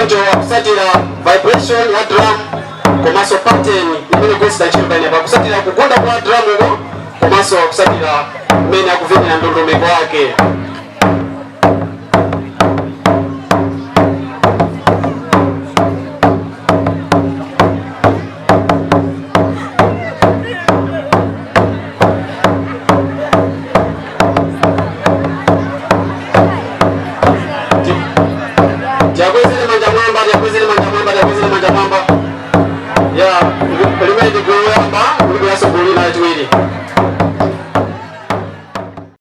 Choncho akusatira vibration ya drum komanso pattern imene ikugwiritsidwa ntchito pamenepa, akusatira kugunda kwa drum uko komanso akusatira mmene akuvinira ndondomeko yake.